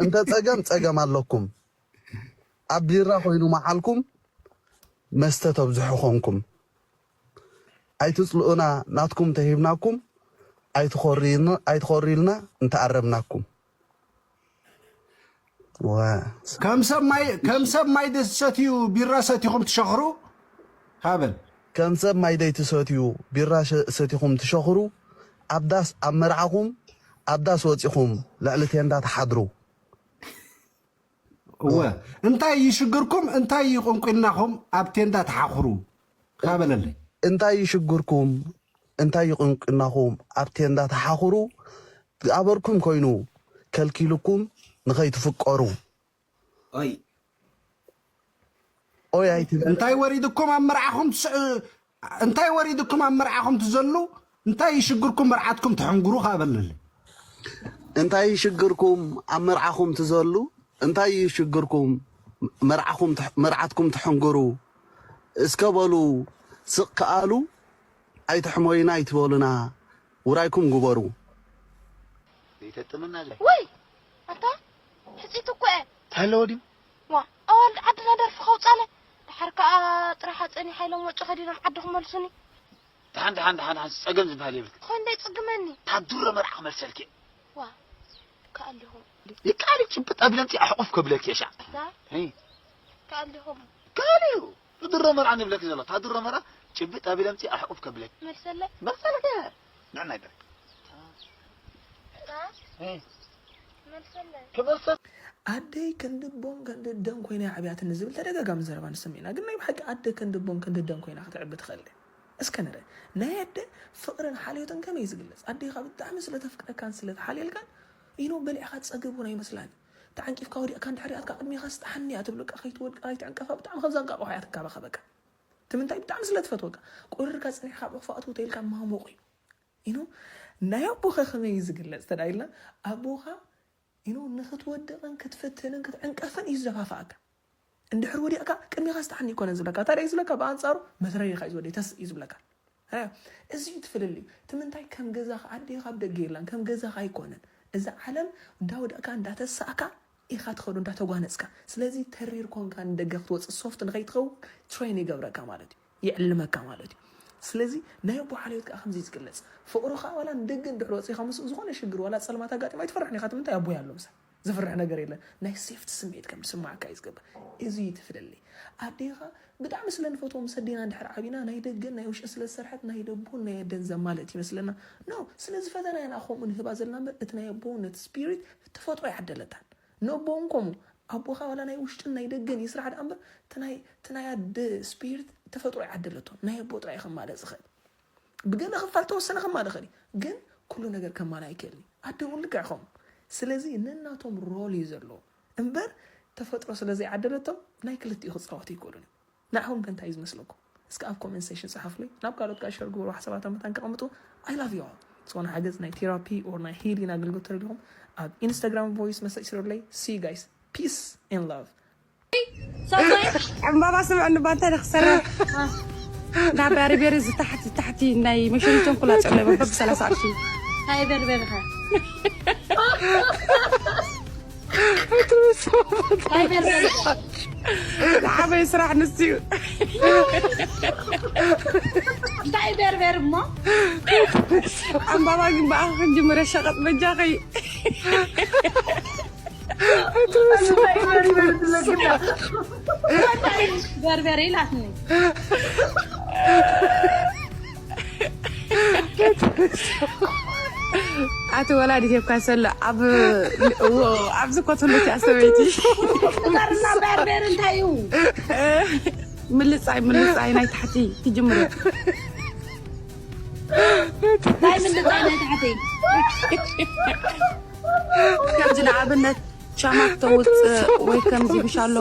እንተ ፀገም ፀገም ኣለኩም ኣብ ቢራ ኮይኑ መዓልኩም መስተ ተብዝሑ ኾንኩም ኣይትጽልኡና፣ ናትኩም ተሂብናኩም ኣይትኾርዩና- ኣይትኾርዩልና እንተኣረምናኩም። ዋ። ከም ሰብ ማይ ከም ሰብ ማይ ደሰትዩ ቢራ ሰቲኹም ትሸኽሩ። ሃበል ከም ሰብ ማይ ደይትሰትዩ ቢራ ሸ- ሰቲኹም ትሸኽሩ። ኣብ ዳስ ኣብ መርዓኹም ኣብ ዳስ ወፂኹም ልዕሊ ቴንዳ ትሓድሩ። እወ እንታይ ይሽግርኩም? እንታይ ይቆንቁናኹም? ኣብ ቴንዳ ትሓኽሩ። ሃበለለይ እንታይ ይሽግርኩም? እንታይ ይቆንቁናኹም? ኣብ ቴንዳ ትሓኽሩ። ዝኣበርኩም ኮይኑ ከልኪሉኩም ንኸይትፍቀሩ። ኦይ ኦይ ኣይትበል። እንታይ ወሪድኩም ኣብ መርዓኹም ትስ- እንታይ ወሪድኩም ኣብ መርዓኹም ትዘሉ? እንታይ ይሽግርኩም መርዓትኩም ትሕንግሩ? ሃበለለይ እንታይ ይሽግርኩም ኣብ መርዓኹም ትዘሉ? እንታይ ይሽግርኩም መርዓኹም ትሕ- መርዓትኩም ትሕንግሩ? እስከ በሉ ስቕ ከኣሉ ኣይትሕሞይና ኣይትበሉና፣ ውራይኩም ግበሩ። ዘይተጥምና ለ ወይ ኣታ ሕፂት እኮ እየ ኣለዎ ድዩ? ዋ ኣዋልድ ዓድና ደርፊ ከውፃለ ድሓር ከዓ ጥራሓ ፀኒሓ ኢሎም ወጪ ከዲኖም ዓዲ ክመልሱኒ ደሓን ደሓን ደሓን ደሓን ጸገም ዝበሃል የብልክ። ኾይን ደይ ፅግመኒ ታዱረ መርዓ ክመልሰልክ እየ። ዋ ከኣሊኹም ይቃል ጭብጥ ኣቢለምፂ ኣሕቁፍ ከብለክ የሻ ዳ ሄይ ከኣሊኹም ካል እዩ። ታዱረ መርዓ ንብለክ ዘሎ ታዱረ መርዓ ጭብጥ ኣቢለምፂ ኣሕቁፍ ከብለክ መልሰለይ መርሰልክ እየ። ንዕና ይበል ዳ ሄይ መልሰለይ ክመልሰ ኣደይ ክንዲ ቦን ክንዲ ደን ኮይና እያ ዓብያትኒ ዝብል ተደጋጋሚ ዘረባ ንሰምዕ ኢና። ግን ናይ ብሓቂ ኣደ ክንዲ ቦን ክንዲ ደን ኮይና ክትዕቢ ትኽእል ድያ? እስከ ንርአ። ናይ ኣደ ፍቕርን ሓልዮትን ከመይ እዩ ዝግለጽ? ኣዴኻ ብጣዕሚ ስለ ተፍቅረካን ስለ ትሓልየልካን ኢኖ በሊዕኻ ትጸግብ እውን ኣይመስላን እዩ። ተዓንቂፍካ ወዲቕካ እንድሕር ሪኣትካ ቅድሜኻ ስጥሓኒ እያ ትብለካ፣ ከይትወድቃ ከይትዕንቀፋ ብጣዕሚ ከም ዘንቃቕሖ እያ ትንከባኸበካ። እቲ ምንታይ ብጣዕሚ ስለ ትፈትወካ። ቁርርካ ጸኒሕካ ኣብ ሕቑፋ ኣትው ተይልካ ማሞቕ እዩ። ኢኖ ናይ ኣቦኻ ከመይ እዩ ዝግለጽ ተዳ ኢልና ኣቦኻ ኢኖ ንኽትወድቕን ክትፍትንን ክትዕንቀፍን እዩ ዝደፋፍኣካ። እንድሕር ወዲቕካ ቅድሜኻ ስጥሓኒ ኣይኮነን ዝብለካ። እንታይ ደኣ እዩ ዝብለካ? ብኣንጻሩ መትረሪኻ እዩ ዝወደይ ተስእ እዩ ዝብለካ። ኣያ፣ እዚ እዩ እቲ ፍልልዩ። እቲ ምንታይ ከም ገዛኻ ኣዴኻ ኣብ ደገ የላን፣ ከም ገዛኻ ኣይኮነን። እዛ ዓለም እንዳወደቕካ እንዳተሳእካ ኢኻ ትኸዶ እንዳተጓነጽካ። ስለዚ ተሪር ኮንካ ንደገ ክትወጽእ ሶፍት ንኸይትኸውን ትሬን ይገብረካ ማለት እዩ። የዕልመካ ማለት እዩ። ስለዚ ናይ ኣቦ ሓልዮት ከዓ ከምዚ እዩ ዝግለጽ። ፍቕሩ ከዓ ዋላ ንደገ እንድሕር ወጺእኻ ምስኡ ዝኾነ ሽግር ዋላ ጸልማት ኣጋጢሙ ኣይትፈርሕን ኢኻ። እቲ ምንታይ ኣቦይ ኣሎ ምሳይ። ዘፍርሕ ነገር የለን። ናይ ሴፍቲ ስምዒት ከም ዝስምዓካ እዩ ዝገብር። እዚ እዩ እቲ ፍልልይ። ኣዴኻ ብጣዕሚ ስለ ንፈትዎ ምስ ኣዴና እንድሕር ዓቢና ናይ ደገን ናይ ውሽጥን ስለ ዝሰርሐት ናይ ደቦን ናይ ኣደን ዘማልእ ትመስለና። ኖ፣ ስለ ዝፈተና ኢና ከምኡ ንህባ ዘለና እምበር እቲ ናይ ኣቦውን ነቲ ስፒሪት ተፈጥሮ ኣይዓደለታን። ነቦውን ከምኡ ኣቦኻ ዋላ ናይ ውሽጥን ናይ ደገን ይስራሕ ደኣ እምበር እቲ ናይ እቲ ናይ ኣደ ስፒሪት ተፈጥሮ ኣይዓደለቶን። ናይ ኣቦ ጥራይ እዩ ከማልእ ዝኽእል። ብገለ ክፋል ተወሰነ ከማልእ ይኽእል እዩ፣ ግን ኩሉ ነገር ከማልእ ኣይክእልን እዩ። ኣደ እውን ልክዕ ከምኡ። ስለዚ ነናቶም ሮል እዩ ዘለዎ እምበር ተፈጥሮ ስለ ዘይዓደለቶም ናይ ክልቲኡ ክፃወቱ ኣይክእሉን እዮም። ንዓኹም ከ እንታይ እዩ ዝመስለኩም? እስከ ኣብ ኮመንት ሴክሽን ፀሓፉለይ። ናብ ካልኦት ከዓ ሸር ግበሩ፣ ሓሳባቶም መታን ከቐምጡ። I love you all። ዝኾነ ሓገዝ ናይ ቴራፒ ኦር ናይ ሂሊን ኣገልግሎት ተደሊኹም ኣብ ኢንስታግራም ቮይስ መሰጅ ስሩለይ። See you guys. Peace and love. ዕምባባ ስምዕኒ ባንታ ንክሰርሕ ናብ በርበሪ ዝታሕቲ ታሕቲ ናይ መሸኒቶም ኩላ ጸለበ በብ ሰላሳ ቅርሺ እንታይ በርበርኻ እንታይ በርበርኻ ዝዓበየ ስራሕ ንሱ እዩ። እንታይ በርበር እሞ ዕምባባ ግን ብኣኻ ክንጅምር ሸቐጥ በጃኸይ በርበሬ ኢላትኒ ኣቲ ወላዲት የብካ ሰሎ ኣብ እዎ ኣብዚ ኮትሉ እቲኣ ሰበይቲ በርና በርበር እንታይ እዩ ምልፃይ ምልፃይ ናይ ታሕቲ ትጅምር ናይ ምልፃይ ናይ ታሕቲ ከምዚ ንኣብነት ሻማ ክተውፅእ ወይ ከምዚ ብሻሎ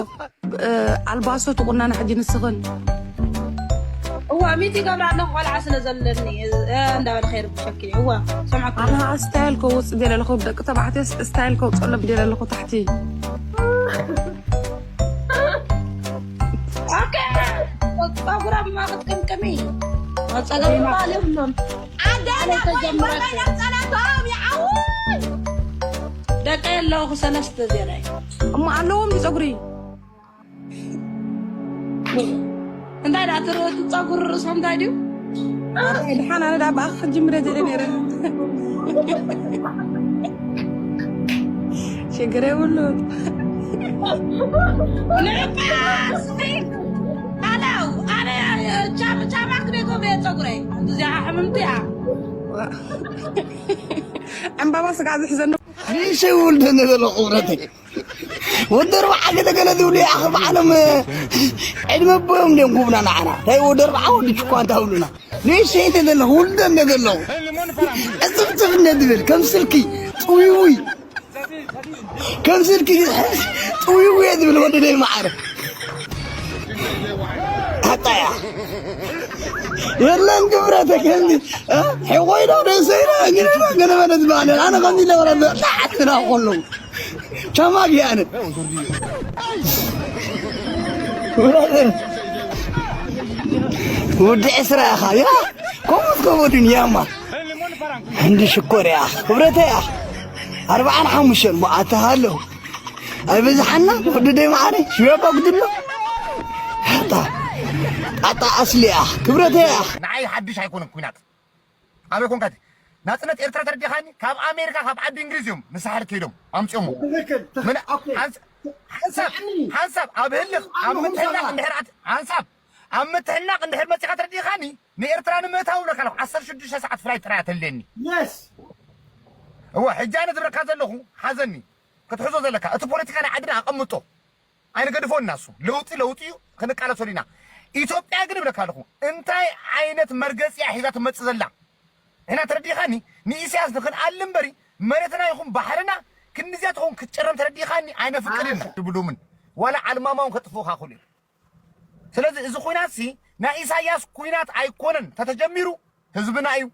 ኣልባሶ ትቁናና ሕጂ ንስኽን እዋ ሚት ይገብራ ኣለኹ ቆልዓ ስለ ዘለኒ እንዳበለ ከይርብሸኪ እዋ ሰምዓኩ ኣነ ስታይል ከውፅእ ደለ ኣለኹ ደቂ ተባዕትዮ ስታይል ከውፅእ ኣለብ ደለ ኣለኹ ታሕቲ ኦኬ ፀጉራ ብማ ክትቅምቅሚ ፀገም ባል የብሉን ዓደና ተጀምረች። ቆይቆይና ጸላቶም ይዓውይ ደቂ ኣለኹ ሰለስተ ዜና እዩ እሞ ኣለዎም ድዩ ፀጉሪ እንታይ ዳ ትርእቲ ፀጉሪ ርእሶም እንታይ ድዩ ድሓን ኣነ ዳ ብኣኻ ክጅምረ ደለ ነይረ። ሽግር የብሉን። ንዕቀስ! ላላው፣ ኣነ ቻም-፣ ቻማ ክደጎም እየ ጸጉረይ። እዚኣ ሕምምቲ እያ። ዕምባባ ስጋ ዝሕዘኒ። ንእሽተይ ውልደ ነገር ኣለኹ፣ ክብረተይ። ወዲ ኣርብዓ ገለ ገለ ዝብሉ ይኣኽል ባዕሎም፣ ዕድመ ኣቦዮም እንድዮም ክህቡና ንዓና። እንታይ ወዲ ኣርብዓ ወዲ ችኳ እንታይ ይብሉና? ንእሽተይ እንተ ዘለኹ፣ ውልደ እንተ ዘለኹ፣ ዕጽፍጽፍ እንደ ዝብል፣ ከም ስልኪ ጥውይውይ፣ ከም ስልኪ ጥውይውይ እየ ዝብል ወዲ ደይ መዓረ። ኣጣያ። የለን ክብረተ ከምዚ፣ እ? ሕቆይዶ ደሰይዶ፣ እንግዲህ ገለ በለ ዝበሃል። ኣነ ከምዚ ኢለ ወረደ፣ ጣዓት ክዳ ከለዉ። ቻማጊ ኣነ። ወዲ ዕስራ ኢኻ፣ ያ? ከምኡ ትከቦ ዱንያማ። እንዲ ሽኮር ኢኻ፣ ክብረተ ኢኻ። ኣርብዓን ሓሙሽተን፣ ሞ ኣታ ሃሎ። ኣይበዝሓና፣ ወዲ ደይ መዓረ፣ ሽዮ እኳ ግድሎ። ኣታ፣ ኣታ ኣስሊ ኢኻ፣ ክብረተ ኢኻ። ንዓይ ሓድሽ ኣይኮነን ኲናት። ኣበይ ኮንካ እቲ ናጽነት ኤርትራ ተረዲኻኒ? ካብ ኣሜሪካ፣ ካብ ዓዲ እንግሊዝ እዮም ንሳሕል ከይዶም ኣምጺኦሞ። ትኽክል፣ ትኽክል። ምን-፣ ኦኬ። ሓንስ-፣ ሓንሳብ፣ ስምዕኒ። ሓንሳብ ኣብ ህልኽ፣ ኣብ ኣነ ምትሕናቕ ምሳኻ። እንድሕር ኣት-፣ ሓንሳብ ኣብ ምትሕናቕ እንድሕር መጺኻ ተረዲኻኒ፣ ንኤርትራ ንምእታው እብለካ ኣለኹ፣ ዓሰርተ ሽዱሽተ ሰዓት ፍላይት ጥራይ እያ ተድልየኒ። የስ። እወ፣ ሕጂ ኣነ ዝብለካ ዘለኹ፣ ሓዘኒ ክትሕዞ ዘለካ፣ እቲ ፖለቲካ ናይ ዓድና ኣቐምጦ። ኣይንገድፎን ኢና እሱ። ለውጢ ለውጢ እዩ፣ ክንቃለሰሉ ኢና። ኢትዮጵያ ግን እብለካ ኣለኹ፣ እንታይ ዓይነት መርገጺ እያ ሒዛ ትመጽእ ዘላ? ሕና ተረዲኻኒ? ንኢሳያስ ንኽንኣሊ እምበሪ፣ መሬትና ይኹን ባሕርና ክንድዚያ ትኸውን ክትጭረም ተረዲኻኒ? ኣይነፍቅድን ኣንተ። ትብሉምን። ዋላ ዓልማማ እውን ከጥፍኡኻ ክእሉ እዮም። ስለዚ እዚ ኲናትሲ ናይ ኢሳያስ ኲናት ኣይኮነን። ተተጀሚሩ ህዝብና እዩ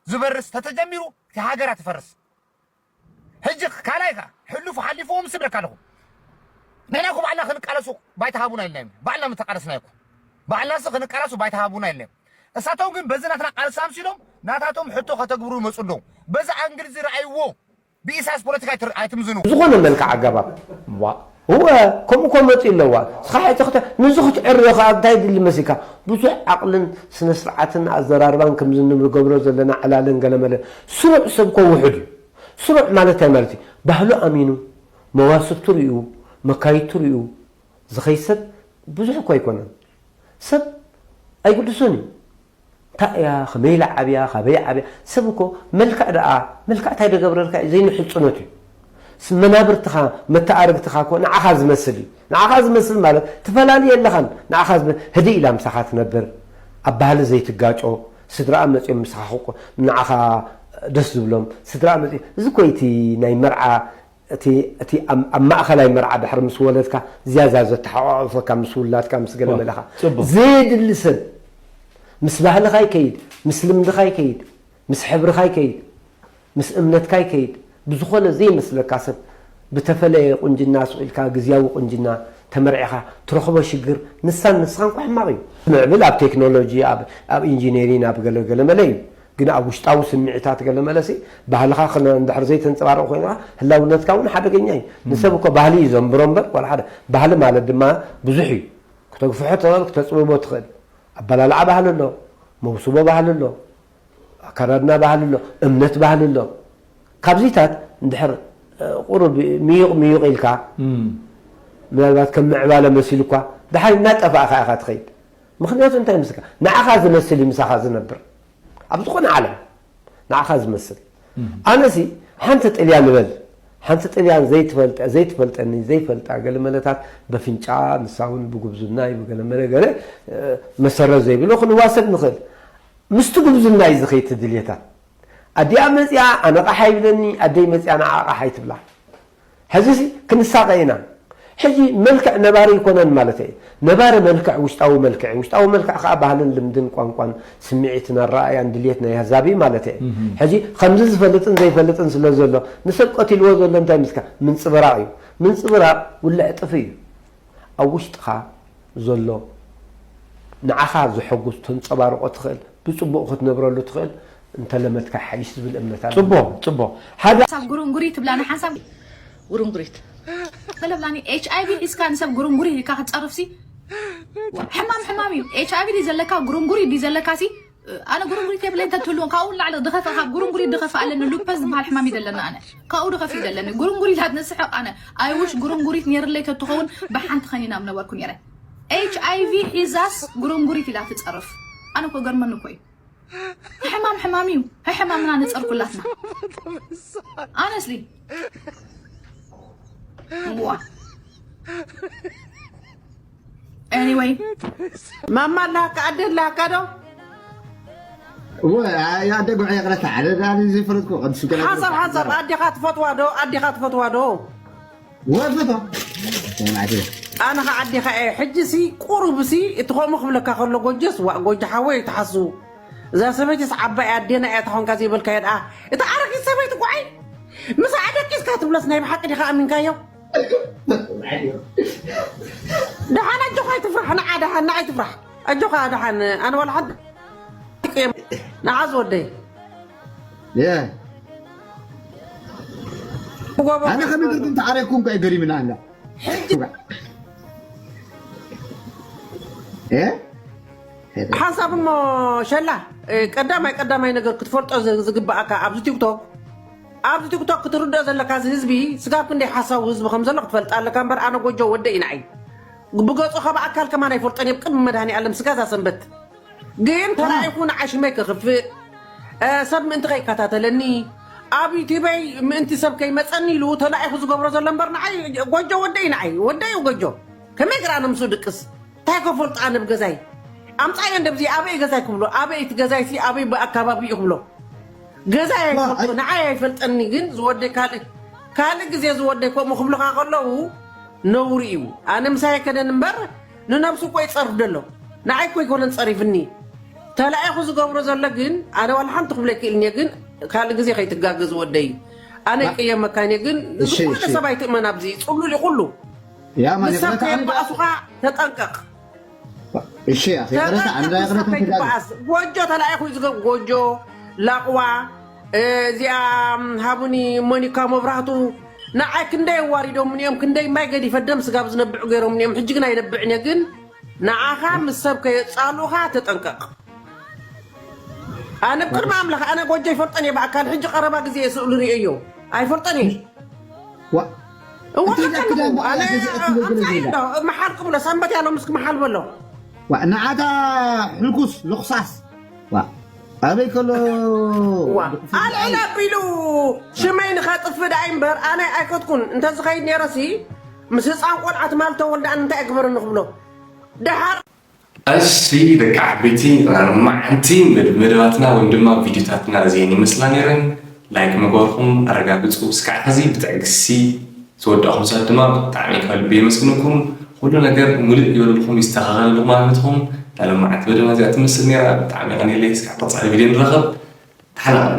ዝበርስ። ተተጀሚሩ እቲ ሃገራ ትፈርስ። ሕጂ ካልኣይ ከኣ ሕሉፍ ሓሊፍዎም ስብለካ ኣለኹ። ንሕና እኮ ባዕልና ክንቃለሱ ባይታ ሃቡና ኢልና እዮም። ባዕልና ምተቃለስና እኮ። ባዕልና ስ ክንቃለሱ ባይታ ሃቡና ኢልና እዮም። እሳቶም ግን በዚ ናትና ቃልሲ ኣምሲሎም ናታቶም ሕቶ ከተግብሩ ይመጹ ኣለዉ። በዚ ኣንግል እዚ ረኣይዎ። ብኢሳያስ ፖለቲካ ኣይትር-፣ ኣይትምዝኑ። ዝኾነ መልክዕ ኣገባብ። ዋ፣ እወ፣ ከምኡ እኮ መጺኡ ኣለዋ። ንስኻ ሕጂ ክተ-፣ ንዚ ክትዕርዮ ከኣ እንታይ ድሊ መሲልካ? ብዙሕ ዓቕልን ስነ ስርዓትን ኣዘራርባን ከምዚ ንገብሮ ዘለና ዕላልን ገለመለ። ስሩዕ ሰብ እኮ ውሑድ እዩ። ስሩዕ ማለት እንታይ ማለት እዩ? ባህሉ ኣሚኑ፣ መዋስብቱ ርእዩ፣ መካይድቱ ርእዩ ዝኸይድ ሰብ ብዙሕ እኮ ኣይኮነን። ሰብ ኣይግድሶን እዩ። እንታይ እያ፣ ከመይ ኢላ ዓብያ፣ ካበይ ዓብያ? ሰብ እኮ መልክዕ ደኣ፣ መልክዕ እንታይ ደገብረልካ እዩ? ዘይንሕጽኖት እዩ። ስ-፣ መናብርትኻ፣ መተኣርግትኻ እኮ ንዓኻ ዝመስል እዩ። ንዓኻ ዝመስል ማለት ትፈላሊ የለኻን። ንዓኻ ዝመ-፣ ህድእ ኢላ ምሳኻ ትነብር፣ ኣብ ባህሊ ዘይትጋጮ፣ ስድራኣ መጺኦም ምሳኻ ክቆ-፣ ንዓኻ ደስ ዝብሎም፣ ስድራኣ መጺኦም፣ እዚ እኮ እዩ እቲ ናይ መርዓ፣ እቲ፣ እቲ ኣብ፣ ኣብ ማእኸላይ መርዓ ድሕሪ ምስ ወለድካ ዝያዳ ዘተሓቋቑፈካ ምስ ውላድካ፣ ምስ ገለ ዋ፣ መለኻ። ጽቡቕ። ዘየድሊ ሰብ ምስ ባህልኻ ይከይድ፣ ምስ ልምድኻ ይከይድ፣ ምስ ሕብርኻ ይከይድ፣ ምስ እምነትካ ይከይድ። ብዝኾነ ዘይመስለካ ሰብ ብተፈለየ ቁንጅና ስቕ ኢልካ ግዝያዊ ቁንጅና ተመርዒኻ ትረኽቦ ሽግር ንሳን ንስኻን እኳ ሕማቕ እዩ። ምዕብል ኣብ ቴክኖሎጂ፣ ኣብ፣ ኣብ ኢንጂነሪን፣ ኣብ ገለ ገለ መለ እዩ። ግን ኣብ ውሽጣዊ ስምዒታት ገለ መለሲ ባህልኻ ክነ-፣ እንድሕር ዘይተንጸባርቕ ኮይንካ ህላውነትካ እውን ሓደገኛ እዩ። ንሰብ እኮ ባህሊ እዩ ዘንብሮ እምበር ዋላ ሓደ። ባህሊ ማለት ድማ ብዙሕ እዩ። ክተግፍሖ ትኽእል፣ ክተጽብቦ ትኽእል። ኣበላልዓ ባህሊ ኣሎ፣ መውስቦ ባህሊ ኣሎ፣ ኣከዳድና ባህሊ ኣሎ፣ እምነት ባህሊ ኣሎ። ካብዚታት እንድሕር፣ እ፣ ቁሩብ ምዩቕ ምዩቕ ኢልካ፣ እም። ምናልባት ከም ምዕባለ መሲሉ እኳ፣ ደሓር እናጠፋእካ ኢኻ ትኸይድ። ምኽንያቱ እንታይ ምስልካ? ንዓኻ ዝመስል እዩ ምሳኻ ዝነብር። ኣብ ዝኾነ ዓለም ንዓኻ ዝመስል። እም። ኣነሲ ሓንቲ ጥልያን ንበል፣ ሓንቲ ጥልያን ዘይትፈልጠ-፣ ዘይትፈልጠኒ፣ ዘይፈልጣ ገለ መለታት በፍንጫ፣ ንሳ እውን ብጉብዝናይ፣ ብገለ መለ ገለ፣ እ፣ መሰረት ዘይብሎ ክንዋሰብ ንኽእል። ምስቲ ጉብዝናይ ዝኸይድ ድልየታ። ኣዲኣ መጺኣ ኣነ ቃሕ ኣይብለኒ፣ ኣደይ መጺኣ ንዓ ቃሕ ኣይትብላ። ሕዚሲ ክንሳቐ ኢና። ሕጂ መልክዕ ነባሪ ኣይኮነን ማለት እየ። ነባሪ መልክዕ ውሽጣዊ መልክዕ፣ ውሽጣዊ መልክዕ ከኣ ባህልን ልምድን ቋንቋን ስምዒትን ኣረኣእያን ድልየት ናይ ኣህዛብ እዩ ማለት እየ። እህ። ሕጂ ከምዚ ዝፈልጥን ዘይፈልጥን ስለ ዘሎ፣ ንሰብ ቀቲልዎ ዘሎ እንታይ ምስካ? ምንጽብራቕ እዩ። ምንጽብራቕ ውልዕ ጥፍ እዩ። ኣብ ውሽጥኻ ዘሎ ንዓኻ ዘሐጉስ ተንጸባርቖ ትኽእል፣ ብጽቡቕ ክትነብረሉ ትኽእል እንተለመድካ ሓይሽ ዝብል እምነት ኣሎ። ጽቡቕ፣ ጽቡቕ። ሓደ ሓንሳብ ጉርንጉሪት ትብላኒ፣ ሓንሳብ ጉርንጉሪት። ገለ ብላኒ፣ ኤች ኣይ ቪ ሒዝካ ንሰብ ጉርንጉሪት ኢልካ ክትጸርፍሲ፣ ሕማም ሕማም እዩ። ኤች ኣይ ቪ ድዩ ዘለካ፣ ጉርንጉሪት ድዩ ዘለካሲ፣ ኣነ ጉርንጉሪት የብለይ እንተትህልውን ካብኡ ንላዕሊ ድኸፈ ካብ ጉርንጉሪት ድኸፈ ኣለኒ። ሉፐስ ዝበሃል ሕማም ይደለና ኣነ ካብኡ ድኸፍ ይደለኒ። ጉርንጉሪት ኣትንስሕቕ ኣነ ኣይውሽ ጉርንጉሪት ነይርለይ ተትኸውን ብሓንቲ ኸኒና ምነበርኩ ነይረ። ኤች ኣይ ቪ ሒዛስ ጉርንጉሪት ኢላ ትፀርፍ። ኣነ እኮ ገርመኒ እኮ እዩ። ሕማም ሕማም እዩ። ሕማምና ንፀር ኩላትና። ኣነስሊ ዋ ኤኒወይ ማማ ኣላካ ኣደ ኣላካ ዶ? እወ ኣደ ጉዕ ይቕረታ። ኣነ ዳኒ ዘይፈለጥኩ ቅዱስ ገለ ሓሳብ ሓሳብ ኣዴኻ ትፈትዋ ዶ? ኣዴኻ ትፈትዋ ዶ? ወፈቶ ማዕተ ኣነ ኸዓ ኣዴኻ እየ። ሕጂ ሲ ቁሩብ ሲ እቲ ከምኡ ክብለካ ከሎ ጎጀስ ዋ ጎጆ ሓወይ ትሓስቡ እዛ ሰበይትስ ዓባይ ኣዴና እያ ተኾንካ ዘይበልካዮ ደኣ እታ ኣረጊት ሰበይቲ ጓዓይ ምሳኣ ደቂስካ ትብለስ ናይ ብሓቂ ዲኻ ኣሚንካዮ? ደሓን ኣጆኻ ኣይትፍራሕ ንዓ ደሓን ንዓ ኣይትፍራሕ ኣጆኻ ደሓን ኣነ ዋላ ሓንቲ ንዓ ዝወደይ የ ኣነ ከመይ ገርኩም ተዓረኩም ከ ገሪምና ኣላ እ ሓንሳብ እሞ ሸላ ቀዳማይ ቀዳማይ ነገር ክትፈልጦ ዝግባኣካ ኣብዚ ቲክቶክ ኣብዚ ቲክቶክ ክትርድኦ ዘለካ እዚ ህዝቢ ስጋብ ክንደይ ሓሳዊ ህዝቢ ከም ዘሎ ክትፈልጥ ኣለካ እምበር ኣነ ጎጆ ወደ ኢና ኣይ ብገጹ ካብ ኣካል ከማን ኣይፈልጦን እየ ብቅድሚ መድሃኒ ኣለም ስጋ እዛ ሰንበት ግን ተላኢኹ ንዓይ ሽመይ ከኽፍእ ሰብ ምእንቲ ከይከታተለኒ ኣብ ዩቲበይ ምእንቲ ሰብ ከይመፀኒ ኢሉ ተላኢኹ ዝገብሮ ዘሎ እምበር ንዓይ ጎጆ ወደይ ንዓይ ወደይ እዩ ጎጆ ከመይ ገራ ንምሱ ድቅስ እንታይ ከፈልጡ ኣነ ብገዛይ ኣምፃዮ እንደብዚ ኣበይ ገዛይ ክብሎ ኣበይ እቲ ገዛይ ሲ ኣበይ ብኣካባቢ እዩ ክብሎ ገዛይ ኣይፈልጦ ንዓይ ኣይፈልጠኒ ግን ዝወደይ ካልእ ካልእ ግዜ ዝወደይ ከምኡ ክብልኻ ከለዉ ነውሪ እዩ ኣነ ምሳይ ከደን እምበር ንነብሱ እኮ ይፀርፍ ደሎ ንዓይ እኮ ይኮነን ፀሪፍኒ ተላኢኹ ዝገብሮ ዘሎ ግን ኣነ ዋላ ሓንቲ ክብሎ ይክእልኒ ግን ካልእ ግዜ ከይትጋገዝ ወደይ ኣነ ይቅየመካኒ ግን ዝኾነ ሰብ ኣይትእመን ኣብዚ ፅሉል እዩ ኩሉ ያ ማለት ንሰብ ከየባእሱኻ ተጠንቀቕ እሺ ኣኺ ቅረታ ኣንዳ ቅረታ ተጋግ በኣስ ጎጆ ተላኢኹ ዝገብ ጎጆ ላቕዋ እዚኣ ሃቡኒ ሞኒካ መብራህቱ ንዓይ ክንደይ ኣዋሪዶምኒ እዮም ክንደይ ማይ ገዲፈ ደም ስጋብ ዝነብዕ ገይሮምኒ እዮም ሕጂ ግን ኣይነብዕን እየ ግን ንዓኻ ምስ ሰብ ከየጻሉኻ ተጠንቀቕ ኣነ ብቅድሚ ኣምላኽ ኣነ ጎጆ ይፈልጠን እየ ብኣካል ሕጂ ቀረባ ግዜ እየ ስእሉ ርእየዮ ኣይፈልጠን እየ ዋ እዋ እንታይ ቀጥሉ ዳክዳን በዓል ኣነ ያዘ እትብል ኣምሳይ ገለ እንዶ መሓል ክብሎ ሰንበት ያለው ምስክ መሓል በሎ ዋ ንዓታ ሕልኩስ ልኽሳስ ዋ ኣበይ ከሎ ዋ ኣልዕል ኣቢሉ ሽመይ ንኸጥፍእ ደኣ እምበር ኣነ ኣይከትኩን እንተዝኸይድ ነይረሲ ምስ ህፃን ቆልዓ ትማል ተወልደ ኣነ እንታይ ኣይግበረኒ ክብሎ ደሓር እሺ ደቂ ዓበይቲ ማዕንቲ መደባትና ወይም ድማ ቪድዮታትና እዚአን ይመስላ ነይረን ላይክ ምግባርኩም ኣረጋግፁ እስካዕ ሕዚ ብትዕግስቲ ዝወዳእኹም ሰባት ድማ ብጣዕሚ ካብ ልቢ የመስግነኩም ኩሉ ነገር ሙሉእ ይበልልኩም ይስተኻኸለልኩም ማለት ኢኹም ናሎም መዓልቲ መደብና እዚኣ ትመስል ነይራ ብጣዕሚ ቀኒለይ እስካዕ ቀፃሊ ቪድዮ ንራኸብ ተሓላቐሉ